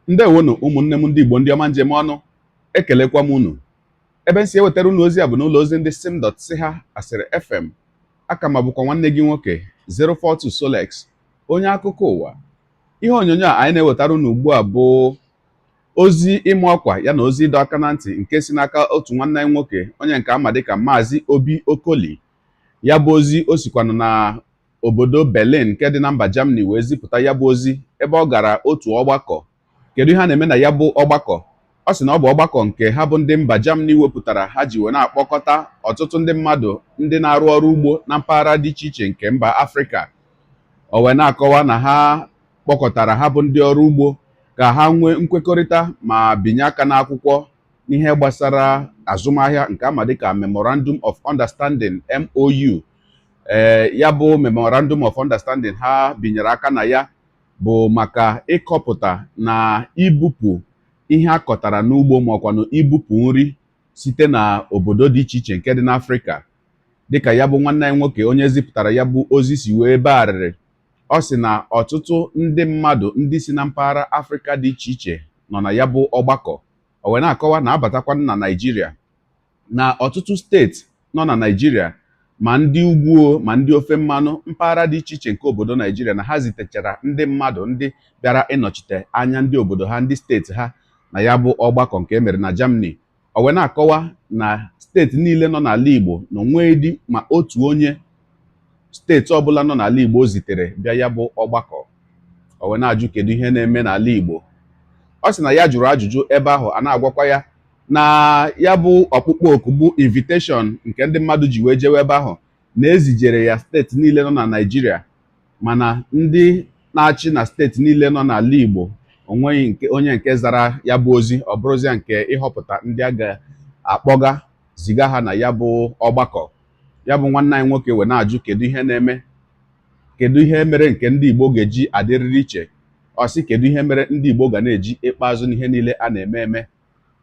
Ndewonu, ụmụnne m ndị Igbo, ndị ọma njem ọnụ. Ekelekwa m unu. Ebe m si ewetara unu ozi a bụ n'ụlọ ozi ndị sim dot si ha asịrị FM. Aka ma bụkwa nwanne gị nwoke 042 Solex, onye akụkọ ụwa. Ihe onyonyo a anyị na-ewetara unu ugbu a bụ ozi ịma ọkwa ya na ozi ịdọ aka na ntị nke si n'aka otu nwanne anyị nwoke, onye nke ama dịka Maazị Obi Okoli. Ya bụ ozi o sikwanụ na obodo Berlin nke dị na mba Germany wee zipụta ya bụ ozi, ebe ọ gara otu ọgbakọ. Kedu ihe a na-eme na ya bụ ọgbakọ? Ọ sị na ọ bụ ọgbakọ nke ha bụ ndị mba Germany wepụtara, ha ji wee na-akpọkọta ọtụtụ ndị mmadụ, ndị na-arụ ọrụ ugbo na mpaghara dị iche iche nke mba Afrịka. O wee na-akọwa na ha kpọkọtara ha bụ ndị ọrụ ugbo ka ha nwee nkwekọrịta ma binye aka n'akwụkwọ n'ihe gbasara azụmahịa nke ama dịka Memorandum of Understanding, MOU. Ee, ya bụ Memorandum of Understanding ha binyere aka na ya bụ maka ịkọpụta na ibupụ ihe a kọtara n'ugbo, ma ọkwanụ ibupụ nri site na obodo dị iche iche nke dị n'Afrịka. Dịka ya bụ nwanne anyị nwoke onye zipụtara ya bụ ozi si wee bagharịrị, ọ sị na ọtụtụ ndị mmadụ ndị si na mpaghara Afrịka dị iche iche nọ na ya bụ ọgbakọ. O wee na-akọwa na abatakwa na Naịjirịa, na ọtụtụ steeti nọ na Naịjirịa, ma ndị ugwu ma ndị ofe mmanụ, mpaghara dị iche iche nke obodo Naijiria, na ha zitechara ndị mmadụ ndị bịara ịnọchite anya ndị obodo ha, ndị steeti ha, na ya bụ ọgbakọ nke e mere na Germany. O wee na-akọwa na steeti niile nọ n'ala Igbo na onweghị ma otu onye steeti ọbụla nọ n'ala Igbo zitere bịa ya bụ ọgbakọ. O wee na-ajụ kedu ihe na-eme n'ala Igbo. Ọ sị na ya jụrụ ajụjụ ebe ahụ, a na-agwakwa ya na ya bụ ọkpụkpọ oku bụ invitation nke ndị mmadụ ji wee jewe ebe ahụ, na ezijere ya steeti niile nọ na Naịjirịa, mana ndị na-achị na steeti niile nọ n'ala Igbo onweghị nke onye nke zara ya bụ ozi. Ọ bụrụzia nke ịhọpụta ndị a ga-akpọga ziga ha na ya bụ ọgbakọ. Ya bụ nwanne anyị nwoke wee na-ajụ kedu ihe na-eme, kedu ihe mere nke ndị Igbo ga-eji adịrịrị iche. Ọ sị kedu ihe mere ndị Igbo ga na-eji ikpeazụ n'ihe niile a na-eme eme.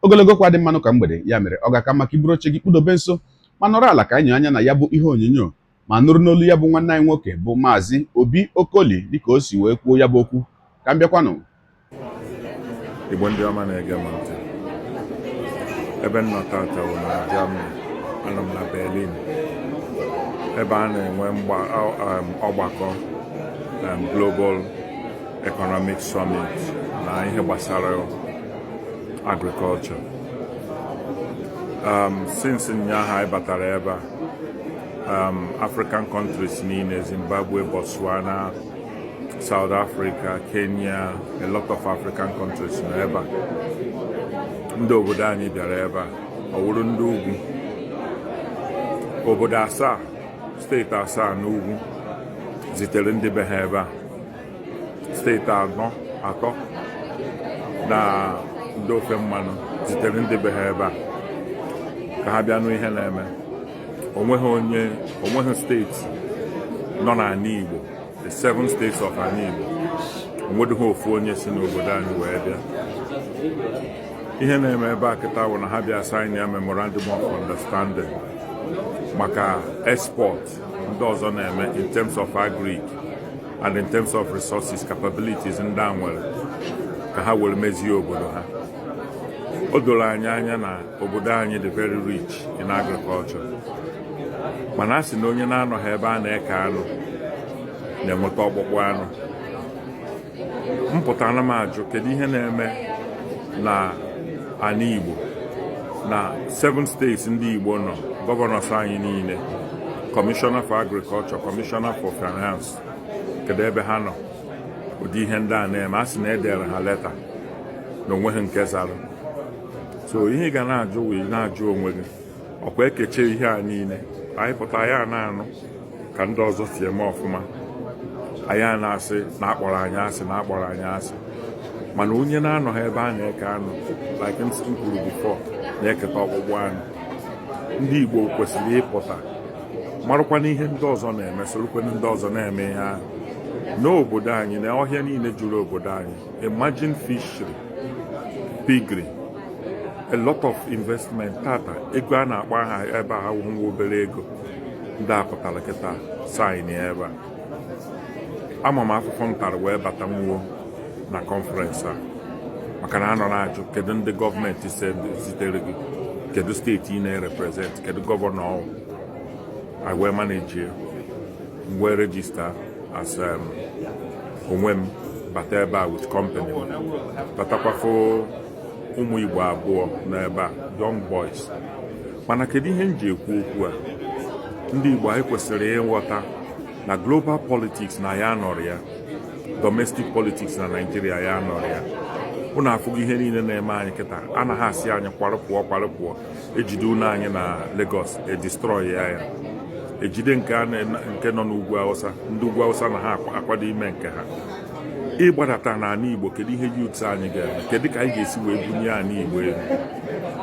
Ogologo kwa dị mmanụ ka mgbede ya mere ọ ga-aka maka iburu oche gị kpụdobe nso ma nọrọ ala ka anyị anya na ya bụ ihe onyonyo ma nụrụ n'olu ya bụ nwanne anyị nwoke bụ Maazị Obi Okoli, dịka o si wee kwuo ya bụ okwu. Ka m bịakwanụ. Igbo ndị ọma na-ege m ntị, ebe m nọ tata bụ na Germany. Anọ m na Berlin, ebe a na-enwe ọgbakọ Global Economic Summit na ihe gbasara agriculture. Since ụnyaahụ anyị batara ebe a, African countries niile, Zimbabwe, Botswana, South Africa, Kenya, a lot of African countries nọ ebe a. Ndị obodo anyị bịara ebe a, ọ wụrụ ndị ugwu, obodo asaa, steeti asaa n'ugwu zitere ndị be ha ebe a. Steeti anọ, atọ na ndị ofe mmanụ zitere ndị be ha ebe a ka ha bịa nụ ihe na-eme. Onweghị onye, onweghị steeti nọ n'ala Igbo, the seven states of ala Igbo, onwedịghị ofu onye si n'obodo anyị wee bịa. Ihe na-eme ebe a kịta bụ na ha bịa sign ya memorandum of understanding maka export ndị ọzọ na-eme in terms of agric and in terms of resources, capabilities ndị a nwere ka ha were mezie obodo ha. O doro anyị anya na obodo anyị dị very rich in agriculture, mana a sị na onye na-anọghị ebe a na-eke anụ na-enweta ọkpụkpụ anụ. Mpụtara m ajụ kedu ihe na-eme na ala Igbo, na seven states ndị Igbo nọ. Governors anyị niile, commissioner for agriculture, commissioner for finance, kedu ebe ha nọ ụdị ihe ndị a na-eme? A sị na edere ha leta na onweghị nke zara. So ihe ị ga na-ajụ wee na-ajụ onwe gị, ọkwa ekeche ihe a niile anyị pụta ya na-anụ ka ndị ọzọ si eme ọfụma, anyị a na-asị na akpọrọ anyị asị, na akpọrọ anyị asị, mana onye na-anọghị ebe a na-eke anụ, like m kwuru before, na-eketa ọkpụkpụ anụ. Ndị Igbo kwesịrị ịpụta marakwana ihe ndị ọzọ na-eme, sorokwana ndị ọzọ na-eme ihe ahụ n'obodo anyị na ọhịa niile juru obodo anyị. Imagine fishery, piggery, a lot of investment. Tata ego a na-akpọ aha ebe a awụghị obere ego. Ndị a pụtara kịta sign ebe a, ama m afụfụ m tara wee bata nwuo na conference a. Maka na a nọ na-ajụ, kedu ndị gọọmenti zitere gị? Kedu steeti ị na-represent? Kedu gọvanọ ọ? I wee manage, m wee register as onwe m, bata ebe a with company m, batakwafo ụmụ Igbo abụọ n'ebe a, young boys. Mana kedu ihe m ji ekwu okwu a? Ndị Igbo, anyị kwesịrị ịghọta na global politics na ya nọrọ ya, domestic politics na Nigeria ya nọrọ ya. Unu afụgo ihe niile na-eme anyị kịta. Anaghị asị anyị kwarụ pụọ, kwarụ pụọ. Ejide unu anyị na Lagos, edestroy ya. Ejide nke nke nọ n'ugwu Awụsa, ndị ugwu Awụsa na ha akwado ime nke ha. Ịgbadata n'ala Igbo, kedu ihe youth anyị ga-eme? Kedu ka anyị ga-esi wee bunye ala Igbo elu?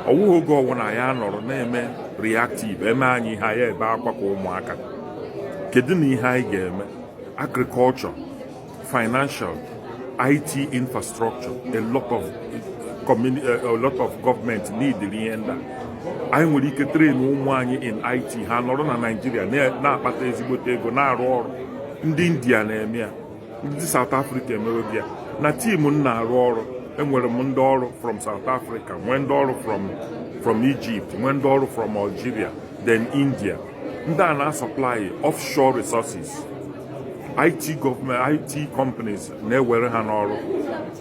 Ọ wụghị oge ọwụna ya nọrọ na-eme reactive, eme anyị ihe, anyị ebe akwa ka ụmụaka. Kedu na ihe anyị ga-eme? Agriculture, financial, IT infrastructure, a lot of government need ihe ndị a. Anyị nwere ike train ụmụ anyị in IT, ha nọrọ na Naịjirịa na-akpata ezigbote ego, na-arụ ọrụ. Ndị India na-eme ya, ndị South Africa emewego ya. Na team m na-arụ ọrụ, enwere m ndị ọrụ from South Africa, nwee ndị ọrụ from Egypt, nwee ndị ọrụ from Algeria, then India. Ndị a na-supply offshore resources, IT, government IT companies na-ewere ha n'ọrụ.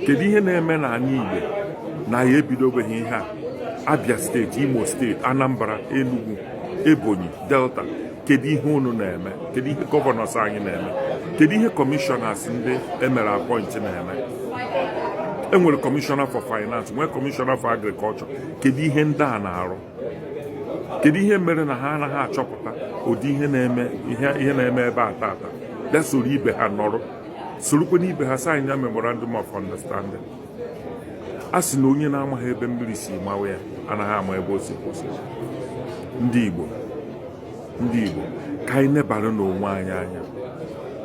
Kedu ihe na-eme n'ala Igbo na ya ebidobeghị ihe a? Abia Steeti, Imo Steeti, Anambra, Enugu, Ebonyi, Delta, kedu ihe unu na-eme? Kedu ihe governors anyị na-eme? Kedu ihe commissioners ndị emere appoint na-eme? Enwere commissioner for finance, nwee commissioner for agriculture. Kedu ihe ndị a na-arụ? Kedu ihe mere na ha anaghị achọpụta ụdị ihe na-eme, ihe na-eme ebe a tata? Bịa soro ibe ha nọrọ, sorokwe n'ibe ha sign ya memorandum of understanding. A sị na onye na-amaghị ebe mmiri si mawa ya anaghị ama ebe o si kwụsị. Ndị Igbo, ndị Igbo, ka anyị nebara n'onwe anyị anya,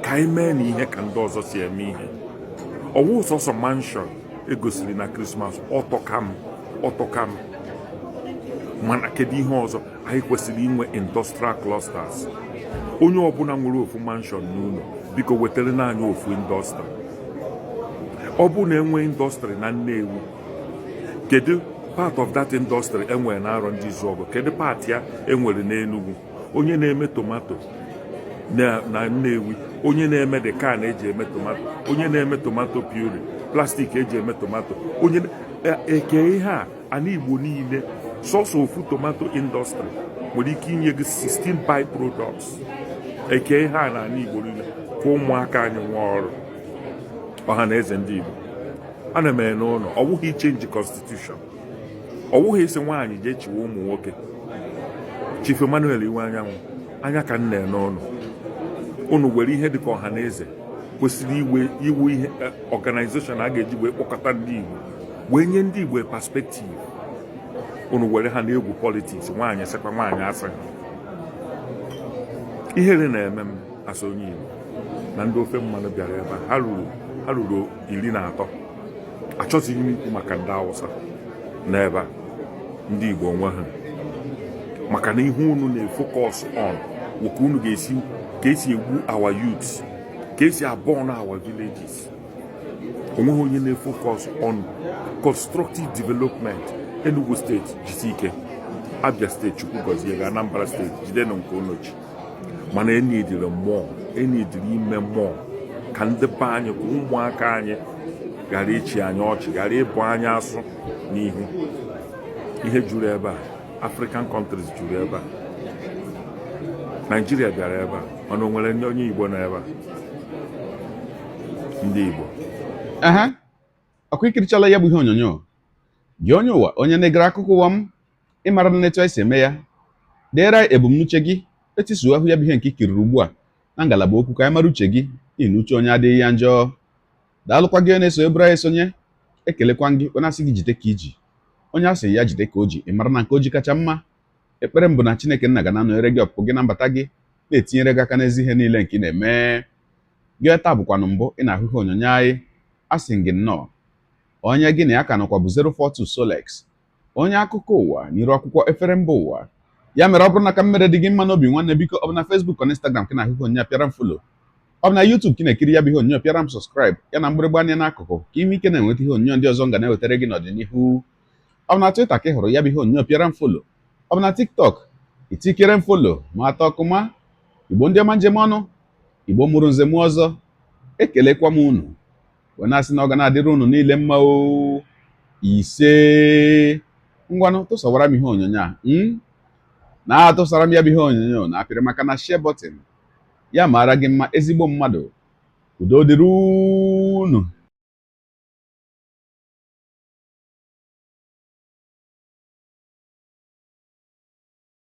ka anyị mee na ihe ka ndị ọzọ si eme ihe. Ọwụ sọsọ mansion egosiri na Krismas, ọtọkam, ọtọkam. Mana kedu ihe ọzọ anyị kwesịrị inwe? Industrial clusters. Onye ọbụla nwere ofu mansion n'ụlọ, biko wetara n'anya ofu industry. Ọ bụrụ na enwe industry na Nnewi, kedu part of that industry enwere na Arọ Ndị Izuọgụ? Kedu part ya enwere n'Enugu? Onye na-eme tomato na Nnewi, onye na-eme the can eji eme tomato, onye na-eme tomato puree, plastic eji eme tomato, onye eke ihe a, ana Igbo niile, sọsọ ofu tomato industry nwere ike inye gị 16 by products. Eke ihe a n'ala Igbo niile ka ụmụaka anyị nwee ọrụ. Ọha na eze ndị Igbo, ana m ene ụlọ. Ọ bụghị ichange constitution, ọ bụghị isi nwaanyị jee chiwe ụmụ nwoke. Chief Emmanuel Iwe Anyanwụ, anya ka m na-ene ụlọ unu. Were ihe dịka Ọha na Eze kwesịrị iwe iwu, ihe organization a ga-eji wee kpọkọta ndị Igbo, wee nye ndị Igbo perspective. Unu were ha na-egwu politics, nwaanyị sịkwa nwaanyị asị. Ihere na-eme m asị onye Igbo na ndị ofe mmanụ bịara ebe a, ha ruru 13. Achọzighị m ikwu maka ndị Awụsa n'ebe a. Ndị Igbo onwe ha, maka na ihe unu na-efocus on wụ ka unu ga-esi, ka esi egbu our youths, ka esi aburn our villages. Onweghị onye na-efocus on constructive development. Enugu Steeti, jisi ike. Abia Steeti, Chukwu gọzie gị. Anambra Steeti, jidenụ nke unu ji. Mana enidiri mmụọ, enidiri ime mmụọ ka ndị be anyị, ka ụmụaka anyị ghara ịchị anyị ọchị, ghara ịbụ anyị asụ n'ihu. Ihe juru ebe a, African countries juru ebe a, Naijiria bịara ebe a, mana o nwere ndị onye Igbo nọ ebe a? Ndị Igbo. Ehe, ọkwa ikirichala ya bụ ihe onyonyo gị, onye ụwa, onye na-egere akụkọ ụwa m. Ịmara na etu anyị si eme ya, deere ebumnuche gị, etisuo ahụ ya bụ ihe nke ikiriri ugbu a na ngalaba okwu, ka anyị mara uche gị, n'ihi na uche onye adịghị ya njọ. Daalụkwa gị na-eso ebere anyị esonye. Ekelekwa gị, onye asị gị jide ka iji, onye asị ya jide ka o ji. Ị mara na nke o ji kacha mma. Ekpere m bụ na Chineke nna ga na-anọnyere gị, ọpụpụ gị na mbata gị, na-etinyere gị aka n'ezi ihe niile nke ị na-eme. Gị taa bụkwanụ mbụ ị na-ahụ ihe onyonyo anyị, asị gị nnọọ. Onye gị na ya ka nọkwa bụ 042 Solex, onye akụkọ ụwa n'iru akwụkwọ efere mba ụwa. Ya mere, ọ bụrụ na ka mmere dị gị mma n'obi, nwanne, biko, ọ bụ na Facebook na Instagram ka na-ahụ ihe onyonyo, pịara m follow. Ọ bụ na YouTube ka ị na-ekiri ya bụ ihe onyonyo, pịara m subscribe ya na mgbịrịgba anya n'akụkụ ka ime ike na-enweta ihe onyonyo ndị ọzọ m ga na-ewetara gị n'ọdịnihu. Ọ bụ na Twitter ka ị hụrụ ya bụ ihe onyonyo, pịara m follow. Ọ bụ na TikTok, itikere m follow ma atọ ọkụma. Igbo ndị ọma, njem ọnụ, Igbo mụrụ nze mụ ọzọ, ekelekwa m unu wee na-asị na ọ ga na-adịrị unu niile mma o. Ise, ngwanụ, tụsawara m ihe onyonyo a na-atụsara m ya bụ ihe onyonyo na apịrị maka na share button ya mara gị mma, ezigbo mmadụ. Udo dịrị unu.